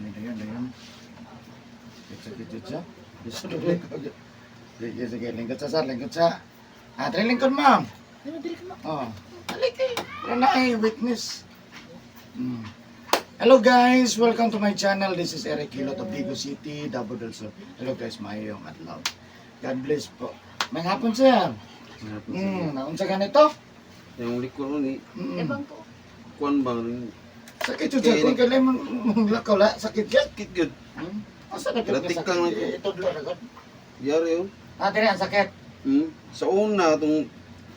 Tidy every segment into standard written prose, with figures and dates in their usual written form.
Dayon, dayon. Sakit sakit siya. Sige, sige, lingkod sa sir, lingkod sa. Ah, dre lingkod, ma'am. Ano, dili ka ma. Oh. Alik eh. Wala na ay witness. Hello guys, welcome to my channel. This is Eric Hilot of Vigo City, Davao del Sur. Hello guys, maayong adlaw. God bless po. May hapon, sir. Naunsa ganito? Yung likod mo ni Ebang ko. kuan ba rin Sakit jud sir, kung kailan mong lakaw la, sakit gyud. sakit gyud. Asa na gyud nga Latik sakit? kang- Eh, Itudlo na gud. Yari oh. Ah, dire ang sakit. Sa una tong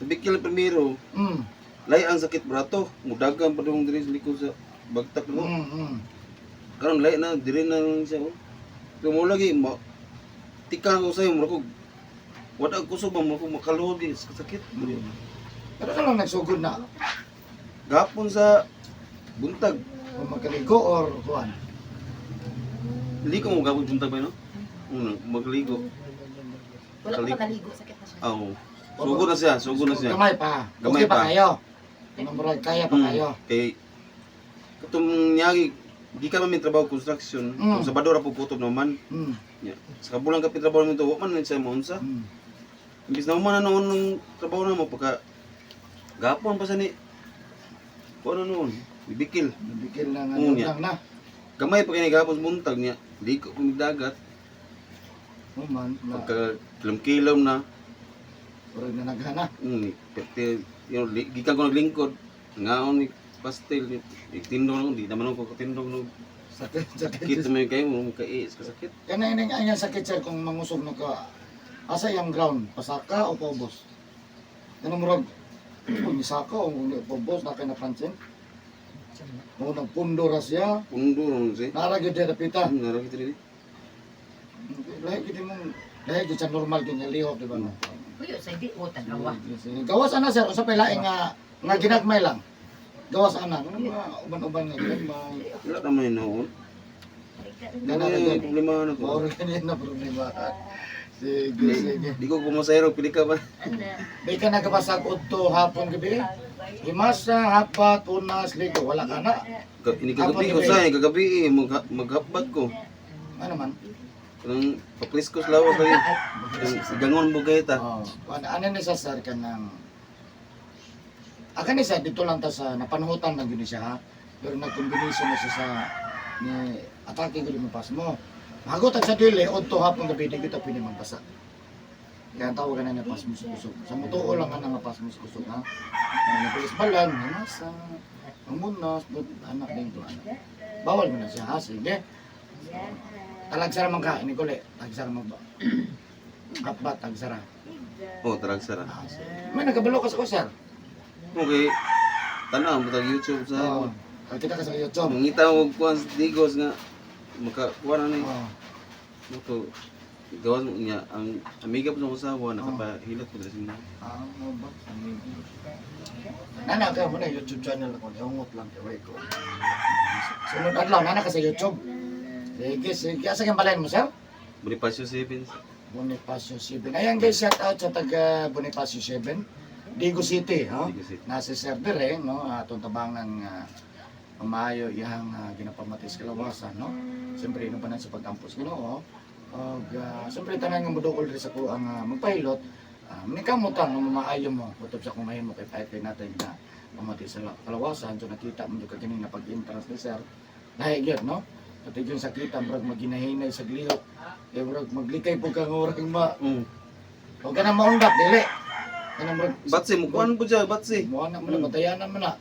bikil primero, lay ang sakit brato, mudagan pa dong diri sa likod sa bagtak mo. Karon lay na diri na lang siya oh. Pero mo lagi ma tika ko sayo mo ko wala kusog ba mo ko makaluhod gid sa sakit. Pero ka lang nagsugod na Gapon sa buntag, kung magkaligo or kuan. hindi ko mo gapon buntag ba no? Una, magligo. Wala pa ka naligo, sakit na siya. Aw. Sugod na siya, sugod na siya. Gamay pa. Gamay Okay pa pa. kayo. Kanang murag kaya pa kayo. Kay katong niyagi gikan man mi trabaho construction, kung Sabado ra po kutob naman. Nya. Sa kabulang ka trabaho nito, wa man siya maunsa. Imbis na man na noon nung trabaho na mo pagka gapon pa sa ni kuan na noon, bibikil. Nabigil na nga Oo, niya. lang na. Gamay pa kini gapon sa buntag niya, liko kung dagat, Oh man, na pagka kilom-kilom na, murag na naghana. Perte, yun, gikan ko naglingkod, ngaon ni pastel, ni tindog na ko, di naman ako katindog no. Sakit, sakit. Sakit naman kayo, mo kay kasakit. Kana ining ang sakit sir kung mangusog na ka asa iyang ground, pasaka o paubos? Kana murag kung isaka o kung paubos na kay napansin. O nagpundo ra siya, Pundo ron siya. nara gyud siya dapita. Nara kita rin. Lahi gyud imong lahi gyud sa normal gyud nga lihok, di ba no? Uy, sa hindi o tanawa. Sige, sige. Gawas ana sir, usa pa laing nga nga ginagmay lang. Gawas ana, ano mga uban-uban nga ginagmay. Wala naman yun noon. Gana Wala ra yung gyud. problema na ko. Mauro ganyan na problema. Sige, sige. Di ko kumasayro, pili ka ba? Di ka nagkabasag udto hapon gabi. Himasa, hapat, unas, ligo. Wala ka na. Ini kagabi ko Hapon sa, ini kagabi eh, maghapat ko. Ano man? Kanang paplis ko sa lawas lagi. Yung Gangon bugay ta. Oh, ano, ano ni sa sir ka ng... Aka ni sir, dito lang ta sa napanuhutan lang yun siya ha. Pero nag-combination na siya sa ni atake ko mo pas mo. Magot ang sa dili, udto hapon gabi, di kita pwede magbasa. Kaya ang tawag na na pasmo sa kusog. Sa mutuo lang nga nga pasmo sa kusog ha. Napulis balan, himasa, amunas, but anak din to anak. Bawal mo na siya ha, sige. Talagsara man ka, ini kuli, tagsara man ba? Kapbat, tagsara. Oh, tarag sara. Ah, sige. May nagkabalo ka sa ko, sir. Okay. Tanaw mo tag YouTube sa. Oo. Kita ka sa YouTube. Mangita og kuan sa Digos nga makakuan na ni. Oo. Moto gawas mo niya ang amiga po sa usawa nakapahilot ko diri sa Ah, mo ba? Nana ka mo na YouTube channel ako. Ihungot lang kay ko. Sunod adlaw nana ka sa YouTube. Sige, sige. Asa kang balayan mo, sir? Bonifacio 7. Bonifacio 7. Ayan guys, shout out sa taga Bonifacio 7. Digo City, ha? Digos City. Nasa server eh, no? Atong tabangan nga maayo iyang ginapamatis kalawasan, no? Siyempre, ino pa na sa pag-ampos Ginoo. Og siyempre tanan nga modukol diri sa kuang magpahilot, manikamutan nga mamaayo mo kutob sa kung mahimo kay pahit kay natin na pamati sa kalawasan so nakita mo jud ka kini na pag-interest ni sir. Lahi gyud, no? Pati gyud sa kita murag maginahinay sa glihok. Kay murag maglikay pug kang orang ma. Og kana maundap dili. Kana murag Batsi mo kuan po siya, batsi. Mo na mo na batayanan mo na.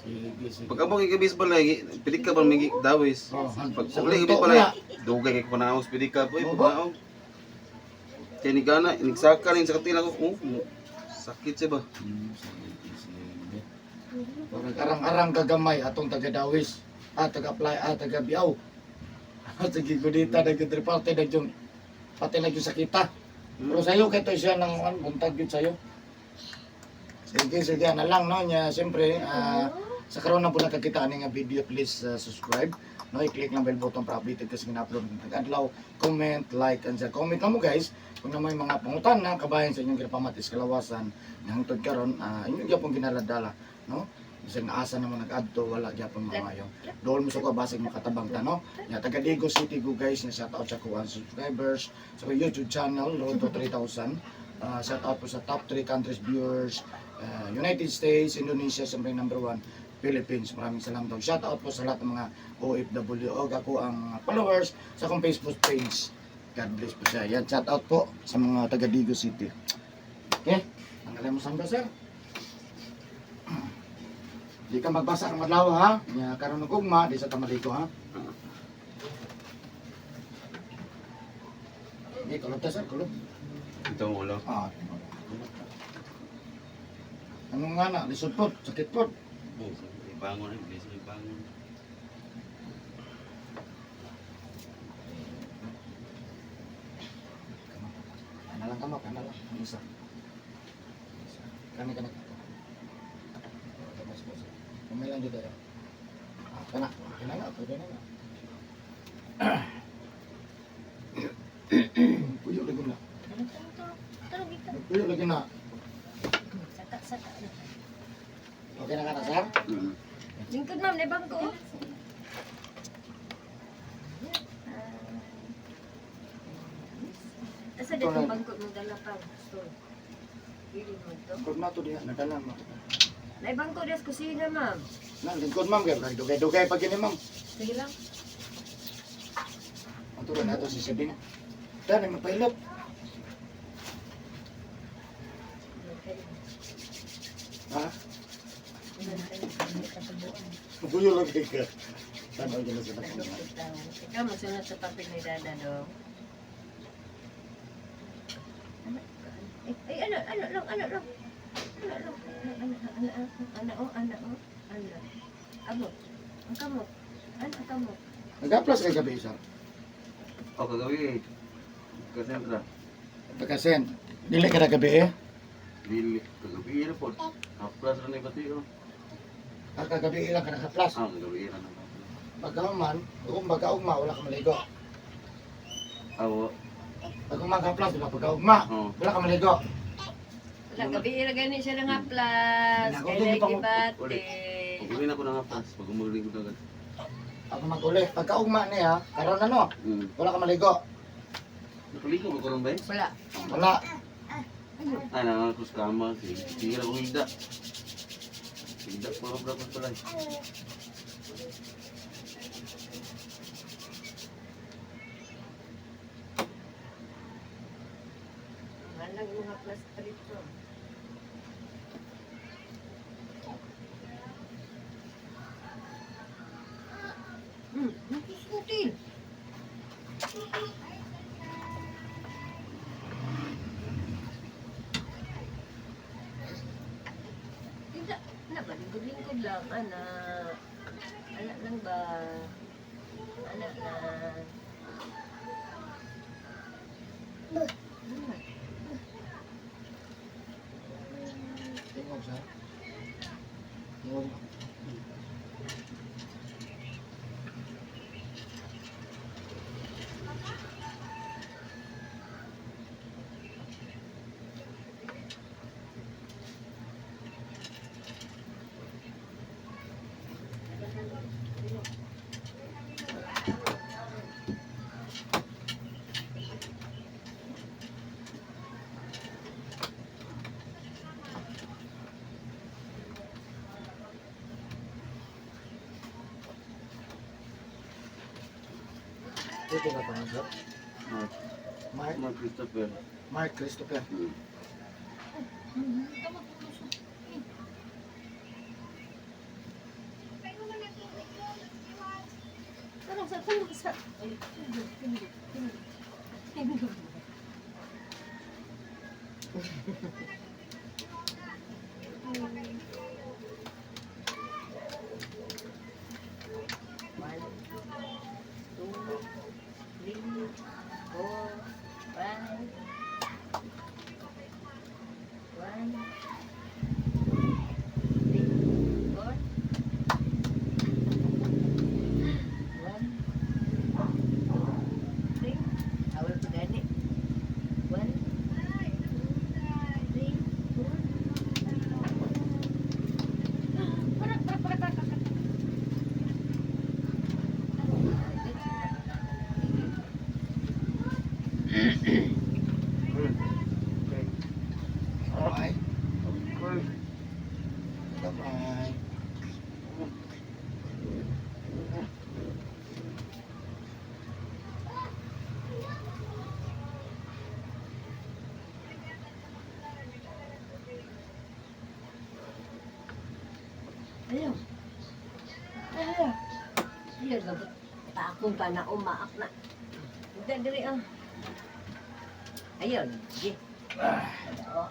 Sige, sige. Pag amo kay gabis balay, pili ka ba may dawis. Oh, Pag sa uli unto gabi balay, na. dugay kay panaos pili ka po, Opo. panaos. Kay ni gana, inigsaka ning sa katil ako, oh, sakit siya ba? Sige, sige. Murag arang-arang kagamay atong taga Dawis, ah taga Play, ah taga Biaw. Sige gudita nagdiri parte na yung pati na yung sakita. Pero sayo kay to siya nang ano, buntag yun sayo. Sige, sige, ana lang no nya siyempre sa karon na po nakakita ani nga video, please subscribe. No, i-click lang bell button para updated kasi gina-upload ng adlaw. Comment, like, and share. Comment lang mo guys kung na may mga pangutan na kabayan sa inyong ginapamatis kalawasan nga hangtod karon inyong gyapon ginaladala, no? Bisag naasa naman nag-adto, wala gyapon maayo. Dool mo sa ko basig makatabang ta, no? Nya taga Diego City go guys, nya shout out sa kuan subscribers sa akong YouTube channel road to 3,000. Shout out po sa top 3 countries viewers, United States, Indonesia, siyempre number 1, Philippines. Maraming salamat. Shout out po sa lahat ng mga OFW o ako ang followers sa akong Facebook page. God bless po siya. Yan, shout out po sa mga taga Diego City. Okay? Tanggalin mo sangga, sir. Di ka magbasa ng madlaw, ha? Nya karon og ugma, di sa tamaliko, ha? Di, kulog ta, sir. Kulog. Ito ang ulo. Ah, kulog ta. Ano nga na? Lisod po. Sakit po. Oh, ibangon eh, bilis na ibangon. Kana lang kamo, kana lang. Ang isa. Isa. Kani, kani. Oh, tapos po, sir. Kamay lang dito, eh. Ah, kana. Kana nga, pwede na nga. Puyo lagi na. Tara, dito. Puyo lagi na. Saka, saka. Okay na ka na, sir? Mm. Lingkod ma'am, libang ko. Asa Ito dito na. bangko mong dala pa? So, dili mo to. Lingkod na to diha, nadala mo. Nay bangko des kusina ma'am. Na, lingkod ma'am, kaya dugay-dugay pag gini ma'am. Sige lang. Ang turo na to si Sabina. Tani, mapailot. Ha? Puyo lagi ka. Tanaw dyan na sa takong. Ikaw magsunod sa papel ni Dada do. Ay, ay, ano, ano lang, ano lang. Ano lang, ano, ano, ano, ano, oh, ano, oh, ano. Abo, ang kamot. Ano, ang kamot. Nag-apply kay gabi, sir. Oh, kagabi. Cassandra. Pagkasen, dili ka na gabi eh. Dili, kagabi ra po. Haplas ra ni pati oh. Ah, kagabi ilang ka naka-plus. Ah, kagabi ra na. Pagkaman, kung pagkaugma, wala ka maligo. Awo. Pag umaga plus, wala pagkaugma, Oh. wala ka maligo. Wala, gabi ira gani siya nga plus. Nako, Kaya hindi pa mo- gibati. Pag-uwi na ko na haplas, pag umuling ko agad. Ako maguli. Pagkaugma niya, karon ano, wala ka maligo. Nakaligo ba ko ron ba eh? Wala. Wala. Ay, nangang ko sa kama. Sige, sige lang akong higda. Higda ko lang ko pala. Malag mga plus palit ko. Nagsusutil. Hindi, na ba, lingkod-lingkod lang, ana. Ana lang ba? Ana na. Ano? Tingog, sir. Tingog. Dito ka pa, sir. Mark, Mark, Mark Christopher. Mark Christopher. Parang sa parang sa ay, tingog, tingog, tingog. Tingog. One, two, three, four, five. One, two, three, four. One, two, three. Awal pa gani. One, two, three, Bye. Bye-bye. Ayaw. Ayaw. Ayaw, gabot. Paakong pa na umaak na. Hindi, diri ah. Ayaw, sige. Oo. Ah.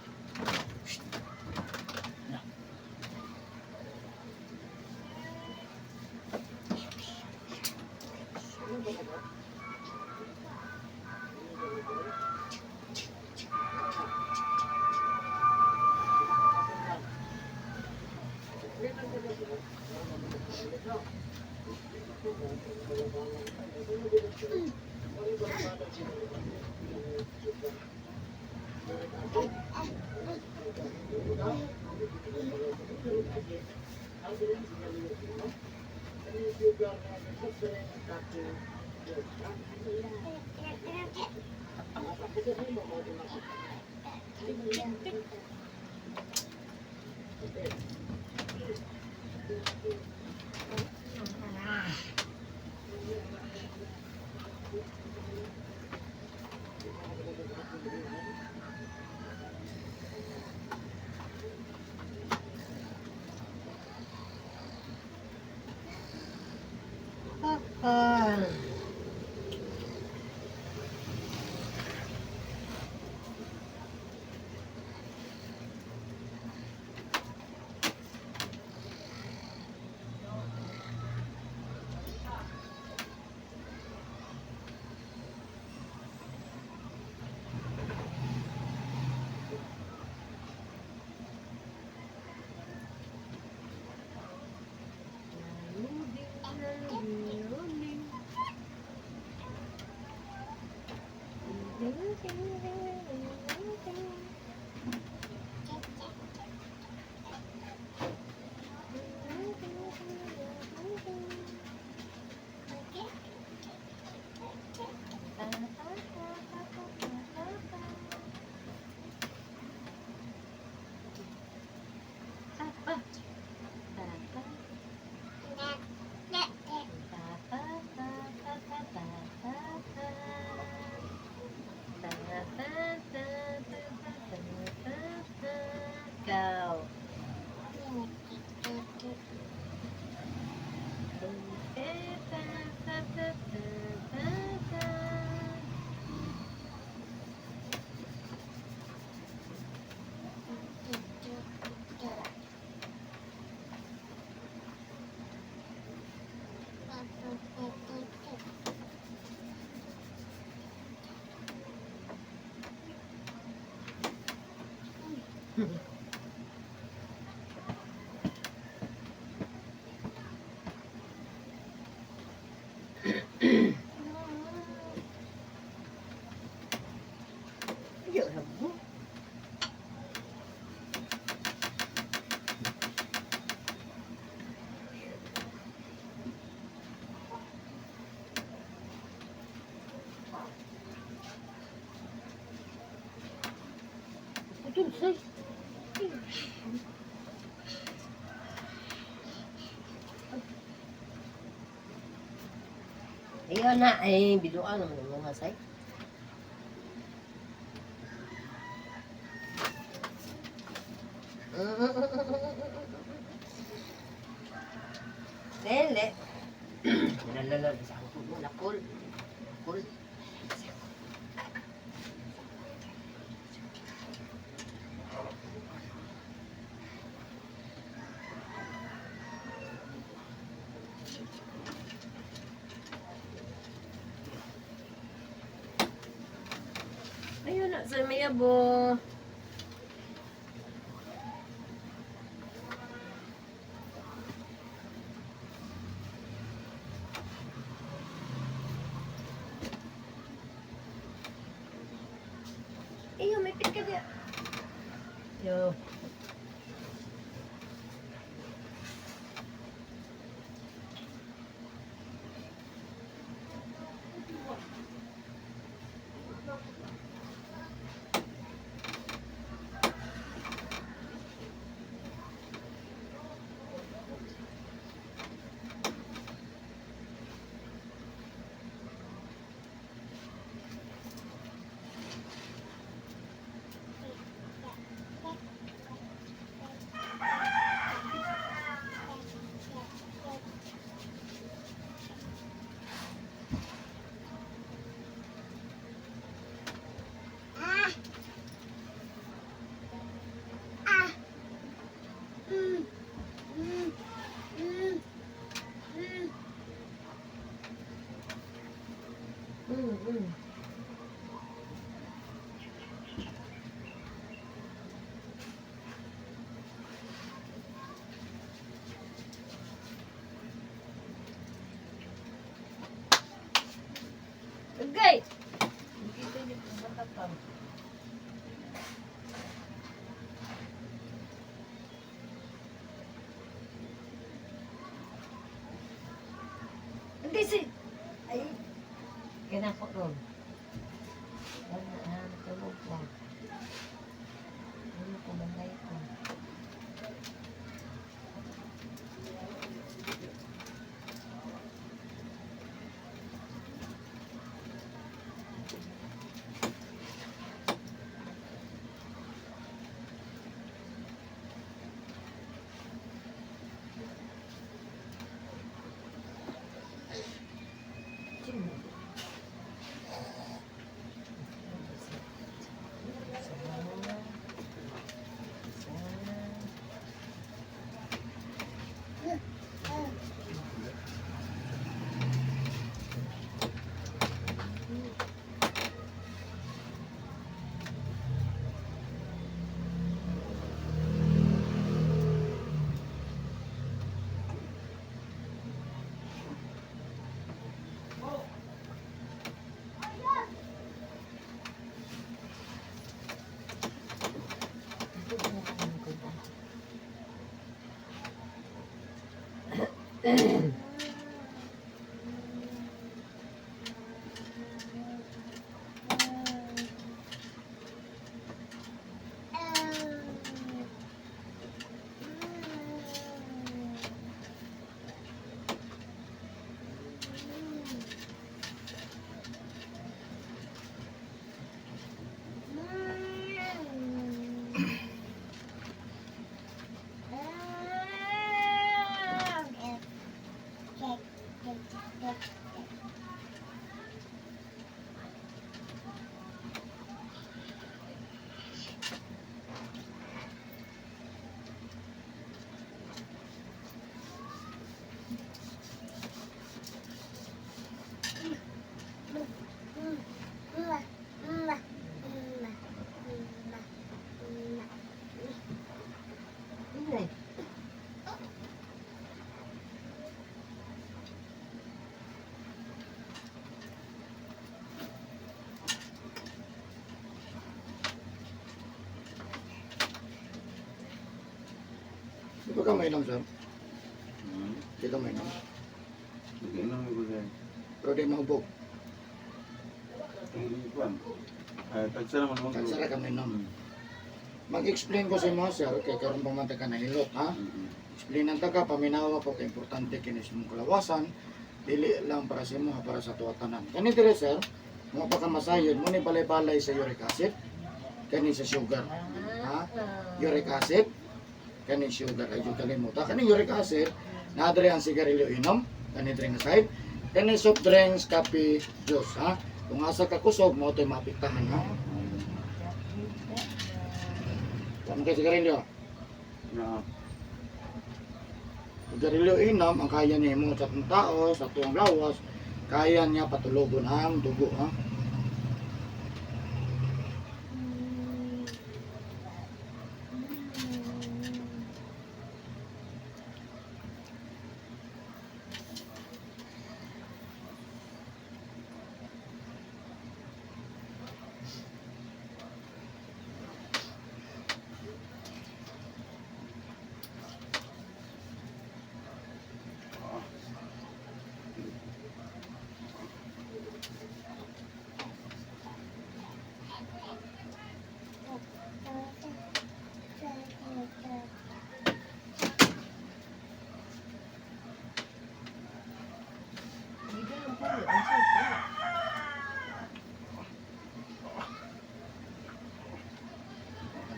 Ikaw. Ayaw na mo. Putol, say. Ayaw na, ay, biluan naman ang mga say. Lele. Lalala, sa ako mo, lakol. Lakol. Ayun na, sa mayabo. Iyo, may pit ka diya. Yo. Okay. Dito niyo matapang. Hindi si... Ay. Ganako ron. Ano, tulog ko. Ano ko, manay ko. Hindi. Di ba ka mainom, sir? Hmm. Di ka mainom. Nag-inom ko sir. Pero di mahubog. Ang kuan. Ay, tagsa naman mo. Kagsara ka mainom. Mag-explain ko sa imo, sir, kay karon pa man ta ka nahilot, ha? Explainan ta ka, paminawa ko kay importante kini sa imong kalawasan, dili lang para sa imo, para sa tuwa tanan. Kani dire, sir, mo pa ka masayod, mo ni balay-balay sa uric acid, kani sa sugar. Ha? Uric acid, kani sugar ay yung kalimutan. Kani uric acid, naa dire ang sigarilyo inom, kani dire nga side, kani soft drinks, kape, juice, ha? Kung asa ka kusog, mo to'y maapektahan, ha? Kung kay sigarilyo, Na. sigarilyo inom, ang kaya niya mo sa atong tao, sa tuwang lawas, kaya niya patulogon ang dugo, ha?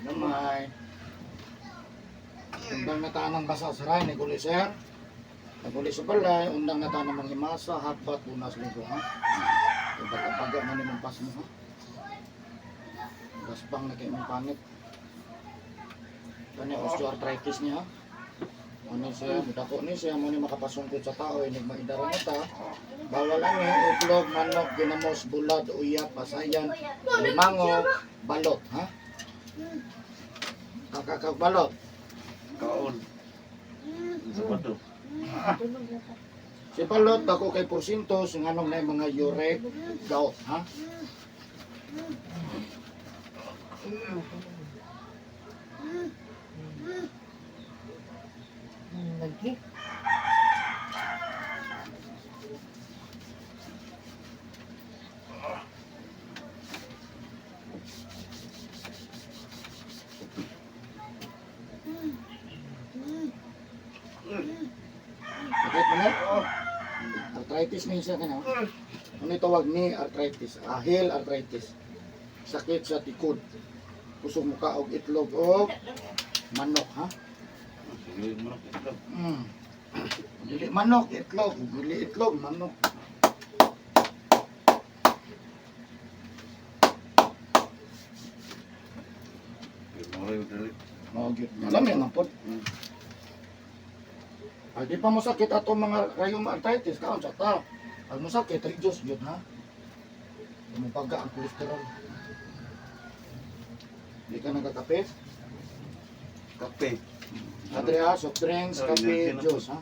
Gamay. Undang na tanang basa sa ray, naguli sir. Naguli sa balay, undang na tanang manghimasa, hatbat, bunas linggo, ha? Pagkapaga man nimong pas mo, ha? Gaspang na kayo mong pangit. Kani osteoarthritis niya, ha? Ano siya, dako ni siya mo ni makapasungkot sa tao inig maidara ta. Bawal ani itlog, manok, ginamos, bulad, uyap, pasayan, limango, balot, ha? Kakakag balot. Kaon. Sa bato. Tulog na ta. Si balot dako kay porsinto sing anong na mga uric, gout, ha? Lagi. Sakit mo na? Arthritis na siya kana. Ano tawag ni arthritis? Ahil arthritis. Sakit sa tikod. Kusog mo ka og itlog og manok, ha? Sige, manok itlog. Dili manok, itlog. Dili itlog, manok. Pero mo dali. Mao gyud. Alam yan ang pod. Ay, di pa mo sakit ato mga rheuma arthritis kaon sa ta. Pag mo sakit, reduce gyud ha. Mo baga ang cholesterol. Di ka nagkakape? Kape. Adria, soft drinks, Oh, kape, energy na juice, ha?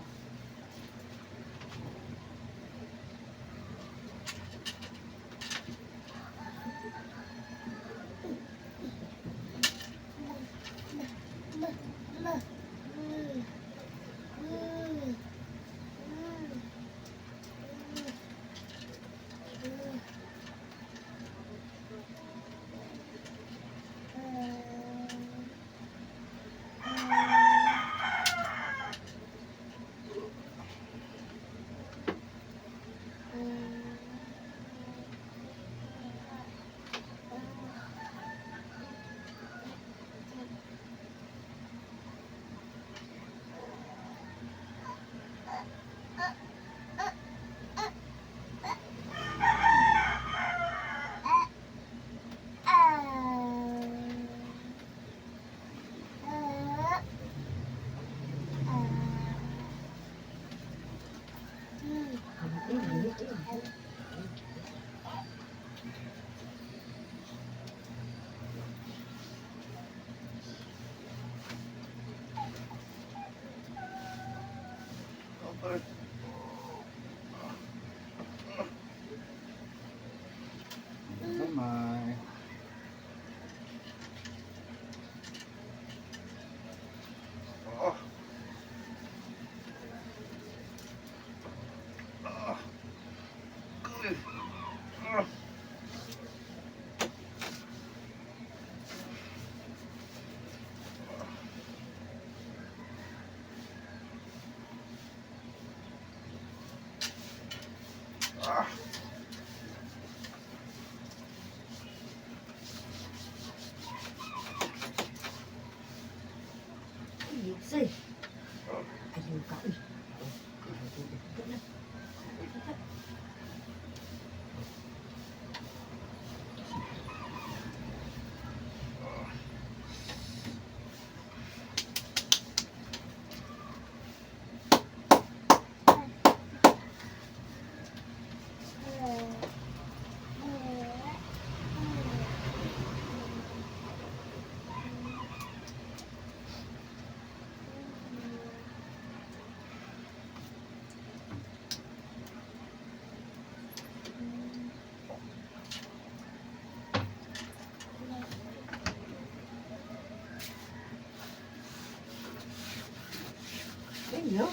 Kamay. Ay, ayaw ka, uy. Ito na. Ayun.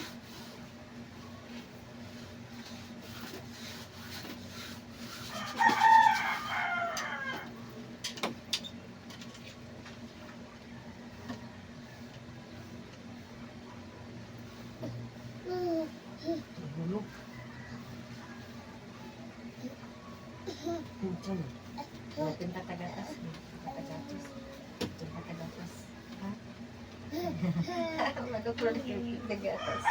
Nahulog. Diyan. Natin tatagatas. Tatagatas. Tatagatas. Ha? Magkukulit yung tagatas.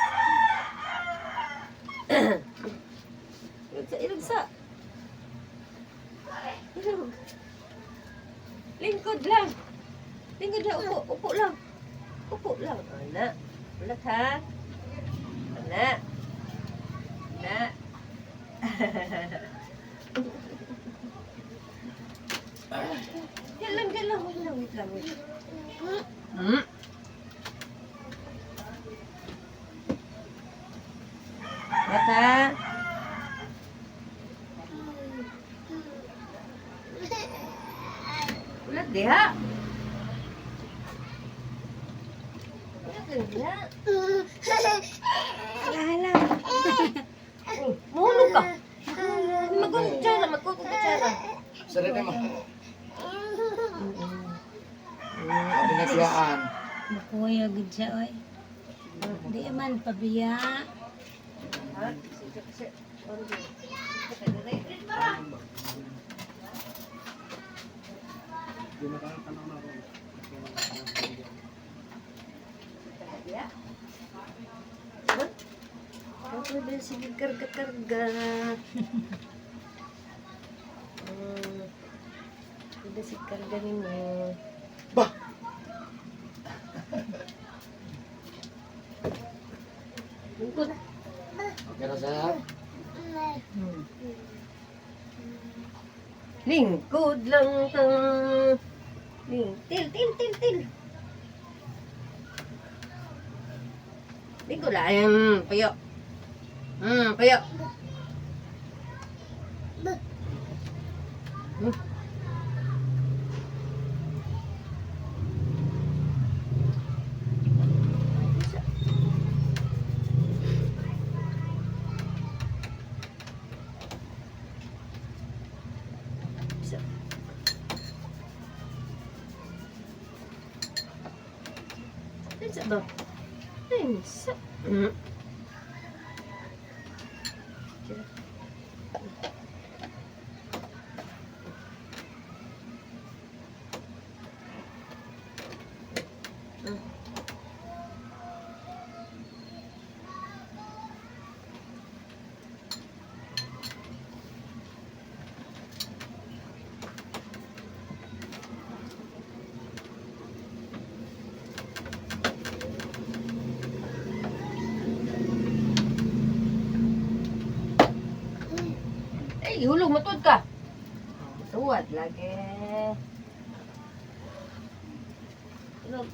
Ilog sa, ilog sa. Ilog. Lingkod lang. Lingkod lang. Upo, upo lang. Upo lang. Ana. Ulat ha. Na. Na. Yan lang, yan lang. Wait lang, wait lang, wait. Hmm. Bata. Ulat diha. Ulat lang diha. Hala. Oh, Mahulog ka. Magkukutsara, magkukutsara. Sarili mo. Sabi na siyaan. Makuya gid siya oy. Di man pabiya. Ha? Sige, karga, karga. Pwede si karga nimo. Bah! Lingkod. Okay na sir? Lingkod lang kang... Ling, til, til, til, til. Lingkod lang. Payo. Payo. Isa. Isa ba? Isa. Ay, hulog matud ka. Tuwad lagi. Hulog.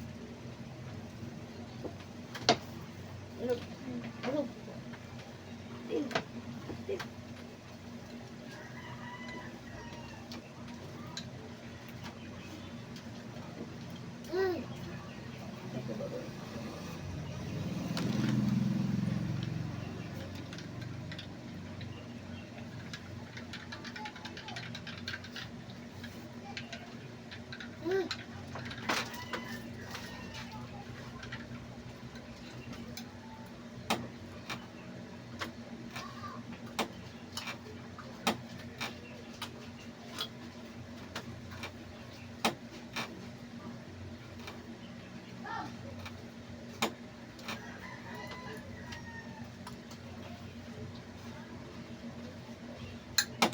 Hulog. Hulog. Til. Til.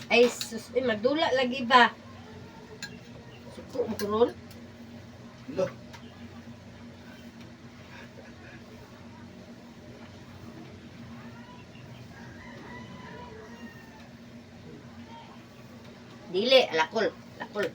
Ay, sus, ay, magdula lagi ba? Suko mo karon. Lo. Dili, alakol, alakol.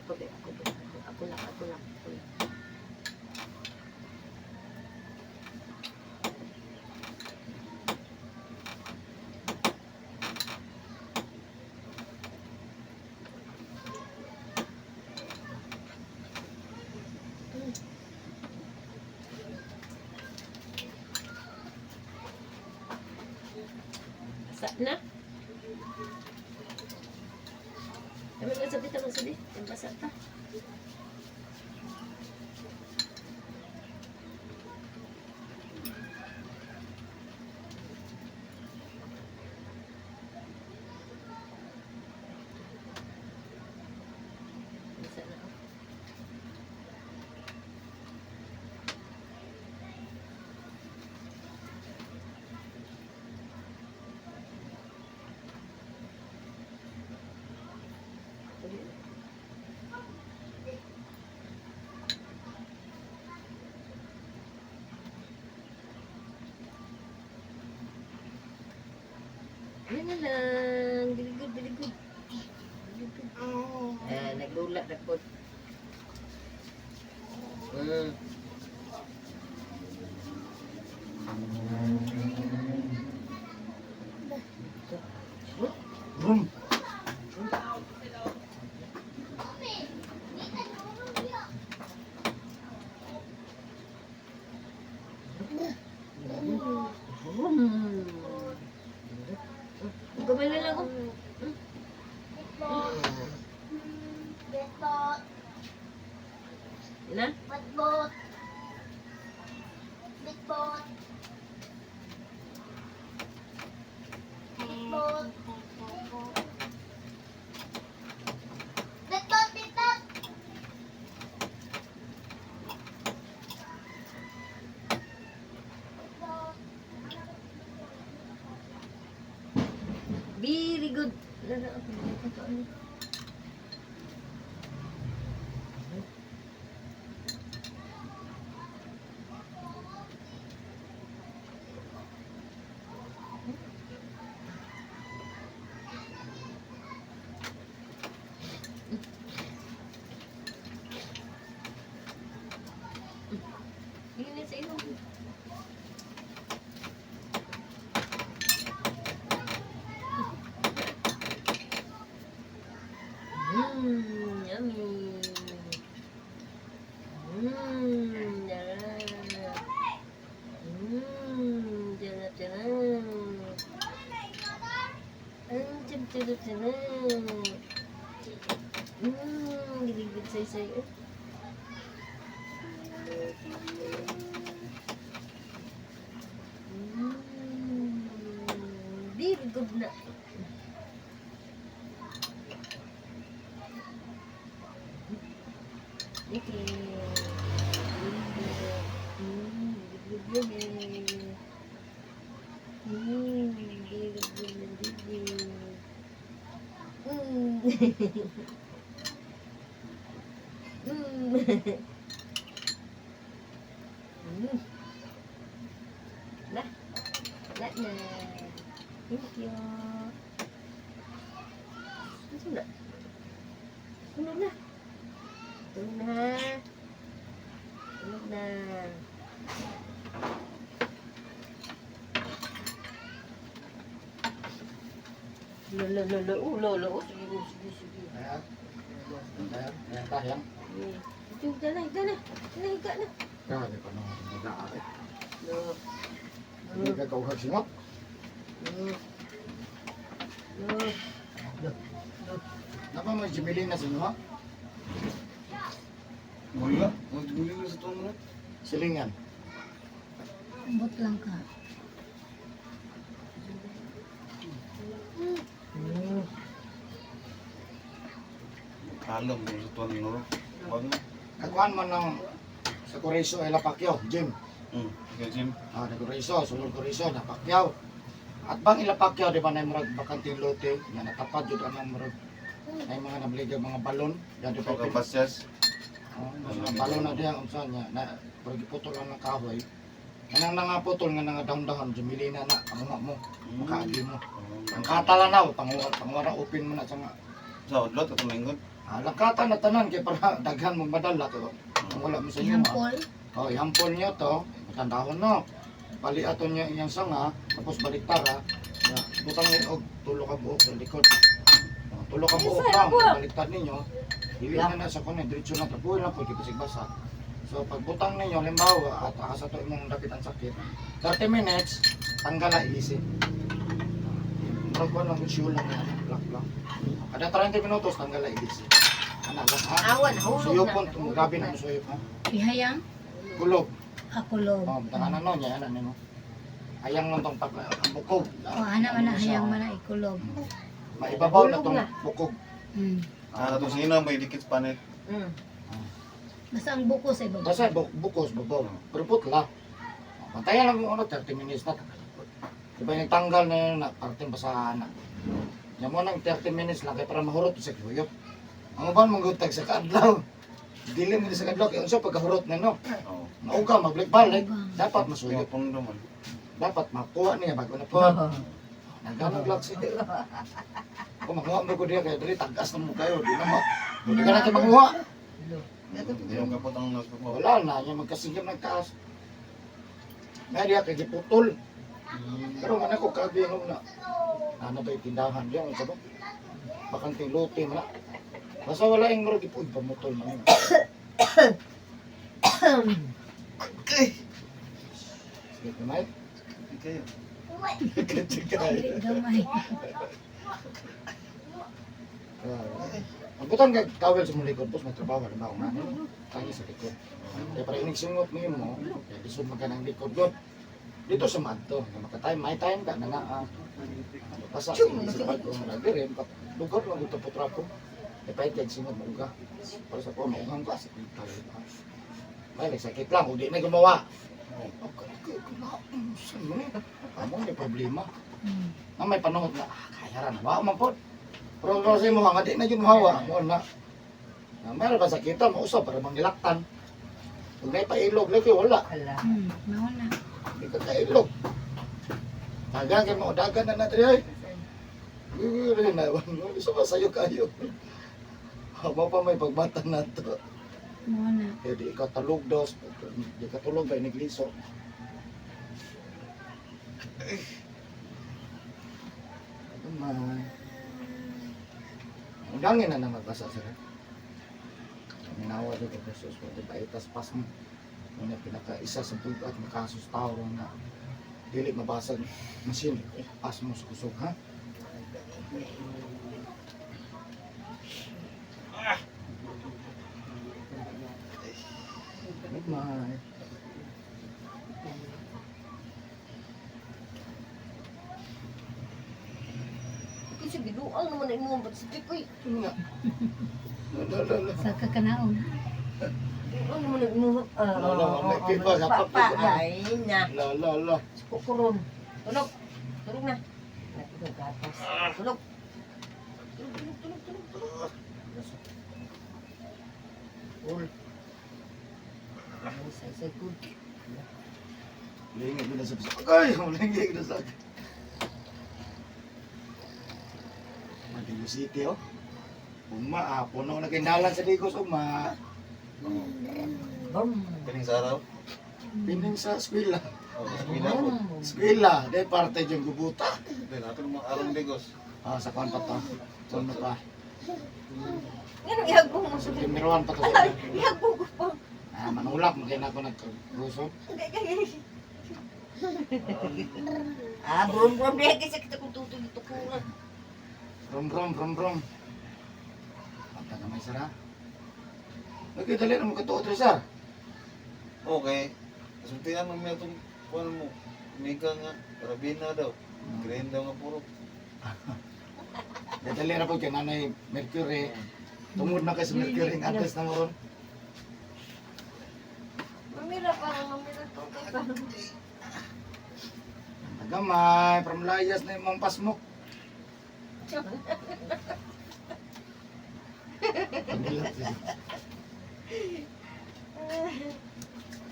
Ako, be, ako, be, ako, ako lang, ako lang, ako lang. Basa na. Tama na sabi, tama sabi. Yung basa ta. Basa na. Ano lang. Very good, very good. Very good. Ah, naglula na po. Vroom. Vroom. Gamay na lang ako. Na? Very good. Wala na ako. Ito, ano. Yun na sa ilong. Yummy. Sarap. Sarap, sarap. Ang sarap, sarap, sarap. Giligid say say. Very good na. Okay. Very good, yummy. Very good, very good. Na. Na na. Thank you. Ano na? Tulog na. Tulog na. Tulog na. Lolo, lolo, oh, lolo, oh, sige, oh, sige, sige. Ayan. Ayan. Ayan tayo. Eh, ito, higa na, higa na. Higa na, higa na. Grabe pa nung nag-aakit. Lo, Hindi ka kauhag singot. lo, lo. Napa mo jimili na sa inyo ha? Wala. Wala na sa tuwan mo na. Silingan. Ambot lang ka. Kalom mo sa tuwan mo. Wag na. Nagkuhan man ng sa Coreso ay Lapakyaw, Jim. Okay, Jim. Ah, nag-Coreso, sulod Coreso, Napakyaw. At bang ilapakyaw, di ba na yung murag bakanting lote, nga natapad yun ang murag na yung mga nabligay mga balon. Yan, di ba? Ikaw basyas. Oh, mga balon na diya, unsa niya, na murag iputol ang kahoy. Kanang nangaputol nga nga dahon-dahon, jumili na na, kamunga mo, makaagi mo. Ang katalanaw, panguwara, panguwara, open mo na sa nga. Sa udlot at tumingon. Ah, langkata na tanan kay para daghan mong madala kay kung wala mo sa inyo. Ah. Ihampol. Oh, ihampol niyo to, matandahon no. Bali ato niya iyang sanga, tapos baliktara. Ya, butang ni og tulo ka buok sa likod. Oh, tulo ka buok Ay, lang, sir, baliktad ninyo. Dili na na sa kuno, diretso na tapuin lang pud kay basa. So pagbutang ninyo halimbawa at asa to imong dapit ang sakit, 30 minutes tanggal na easy. Murag kuan lang sure lang yan, black lang. Kada 30 minutos tanggal na easy. Ana lang ha. Awan, nahulog na. Suyopon, Nahulog grabe na. na ang suyop ha. Ihayang. Kulob. Akulob. Oh, tanganan no niya ana nimo. Ayang lang tong pag ang bukog. O, ana man na hayang man na ikulob. Maibabaw na Nahulog tong na. bukog. Ah, itong sina may dikit sa panit. Basta ang buko sa ibabaw. Basta bukos babaw. Pero putla. Bantayan lang kung ano 30 minutes na. Diba yung tanggal na yun na parting basahan na. Yan mo nang 30 minutes lang kay para mahurot sa kuyop. Ang uban mong gutag sa kaadlaw. Dili mo sa kaadlaw kay unsa pagkahurot na no. Oo. Mauga magbalik-balik, dapat Yung masuyop. pundo man. Dapat makuha niya bago na po. Nagano lak siya. Kung manguha mo ko diya kay diri tagas na mo kayo, di na mo. Di ka na kayo manguha. Hindi yung kapot ang nasa mo. Wala na, yung magkasigam ng taas. May diya kay giputol. Pero man ako kabinom na. Ano ba yung tindahan diya? Ano ba? Bakanting lote man na. Basta wala yung murag ipuy, pamutol man yun. Sige, kamay. Hindi kayo. Dili gamay. Magbutan kag towel sa mong likod, boss, may trabaho, halimbawa nga. Tangi sa likod. Kaya para inig singot mo yun mo, kaya lisod man ka ng likod, god. Dito sa madto, nga makatime, may time ka na nga. Pasa, sa pag lagi rin, lugar lang ito putra ko. Kaya pahit kag singot mo uga. Para sa ko, maugang ka, sakit ka. May sakit lang, udi na gumawa. Okay, saan mo ni? Amo ni problema. Na may panahon na, kaya ra na, wa man pod. Pero kasi mo nga di na yun mahawa, mo na. Na meron ba sakita mo usab para mangilaktan. Pag may pailog lagi wala, Ala. Mao na. di ka kailog. Dagan kay mo dagan na na diri ay. Uy, na isa ba sayo kayo? Hama pa may pagbata na to. Mao na. Kaya di ka talog dos, di ka tulog ba inigliso. Gamay. Undangin na na magbasa sir. Minawa dito kay Jesus, wala ba itas pas mo. Una pinaka isa sa bugat makasus tao ron na dili mabasa machine pas mo sa kusog ha. Gamay. Kasi biduang naman na imong ba't sa uy. Yun nga. La, la, la. Sa kakanaon. Biduang naman na imong. Wala, wala, may pipa, sa Pa, pa, pa, ay na. La la la. Kukuron. Tulog. Tulog na. Natulog gatas. Tulog. Tulog, tulog, tulog, tulog, tulog. Ul. Ay, say, say, good. Lingit ko na sa Ay, lingit ko na sa Madigo City, oh. Uma, puno na kindalan sa Digos, uma. Bum. Pining sa araw. Pining sa eskwela. Oh, sa pila po. Eskwela, de parte yung gubuta. Hindi, natin mga araw ng Digos. Ah, sa kuan pa to. Kuan pa. Ganun, ihagbong mo sa September 1 pa to. Ay, ihagbong ko pa. Ah, manulak, magkina ko nagkusog. Ay, ay, ay. Ah, brum brum deh kasi kita kung tutug ito kuran. Rom, rom, rom, rom. Pagka kamay, sir, ha? Nagkidali na mo katuot rin, sir. Okay. Kasultihan mo may itong kuwan mo. Mika nga, karabina daw. Green daw nga puro. Dadali na po kay Nanay Mercury. Tungod na kay sa Mercury ang address na mo ron. Mamira pa, mamira to kay pa. Tagamay, from Layas na yung mga pasmok.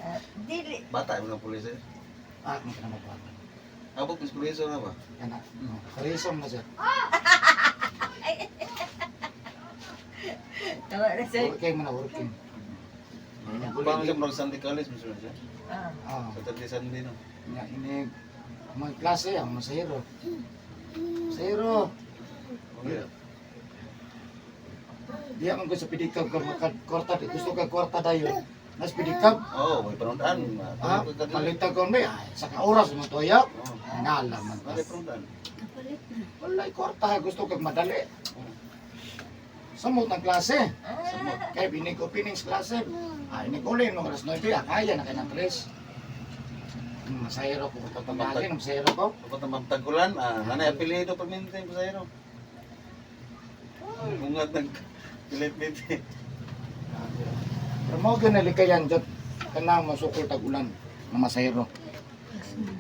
Ah, dili. Bata yung mga pulis eh. Ah, kung ka na magwala. Abot mas pulis na ba? Kana. Karisom na siya. Tawa na sir. Working mo na, working. Paano siya murag Sunday college mas siya? Ah. Ah, Saturday Sunday no. nga ini mga klase ang masahero. Masahero. Okay. Diya man ko sa pidikab ka makakwarta. Di gusto ka kwarta dayon. Nas pidikab. Oh, may panundaan. Ah, palitan ko may ay, sa ka oras mo toya. Oh, Ngala man ta. may panundaan. Kapalit na. Walay kwarta gusto kag madali. Samot ang klase. Samot. Kay binig opening sa klase. Ay inig uli no alas 9, kaya na kay ng 3. Masayro ko tatambagin, masayro ko. Dapat ang magtagulan, nanay apelyido pamintin ko sa'yo. Bungat nag pilit-pilit. Pero mo ginalikayan jud kanang masukol tag ulan na masayro. Pasmo.